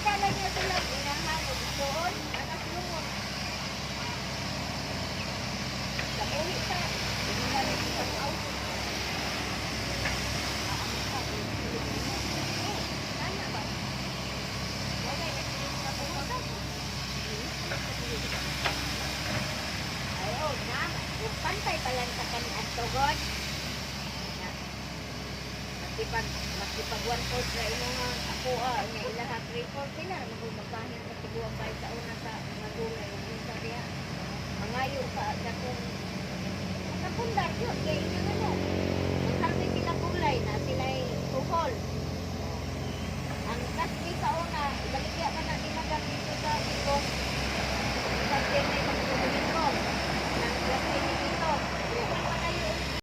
Makita lang niya sila inahan og igsoon, anak lungon. Sa buhi sa inuman sa auto. Ana ba? Wala na sa. Ay, oh, na. Ug pantay pa lang sa kani god. Na. Makipag 1/4 ra imong ako ah, nga ilaha 3/4 sila ra magud magbahin sa tiguang bay sa una sa mga gulay ug unsa diha. Mangayo ka katong nakapundar yun kay inyong ano. Magharvest sila gulay na sila kuhol. Ang kasbi sa